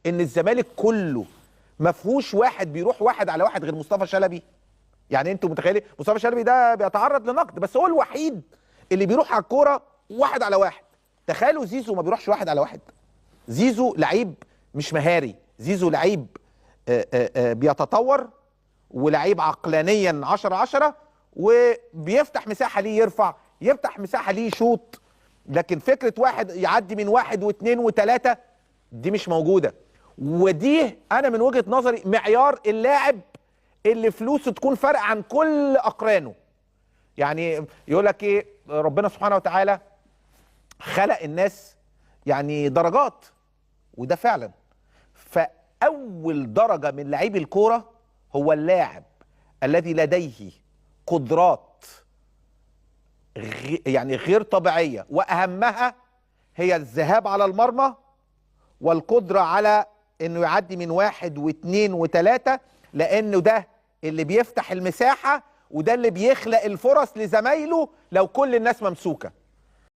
ان الزمالك كله ما فيهوش واحد بيروح واحد على واحد غير مصطفى شلبي؟ يعني انتوا متخيلين مصطفى شلبي ده بيتعرض لنقد، بس هو الوحيد اللي بيروح على الكورة واحد على واحد. تخيلوا زيزو ما بيروحش واحد على واحد. زيزو لعيب مش مهاري، زيزو لعيب بيتطور، ولعيب عقلانيا 10-10، وبيفتح مساحة ليه يرفع، يفتح مساحة ليه يشوط. لكن فكرة واحد يعدي من واحد واثنين وثلاثة دي مش موجودة. ودي انا من وجهه نظري معيار اللاعب اللي فلوسه تكون فارقه عن كل اقرانه. يعني يقول لك ايه، ربنا سبحانه وتعالى خلق الناس يعني درجات، وده فعلا. فاول درجه من لعيب الكورة هو اللاعب الذي لديه قدرات يعني غير طبيعية، واهمها هي الذهاب على المرمى والقدرة على انه يعدي من واحد واثنين وثلاثة، لانه ده اللي بيفتح المساحة وده اللي بيخلق الفرص لزمايله لو كل الناس ممسوكه.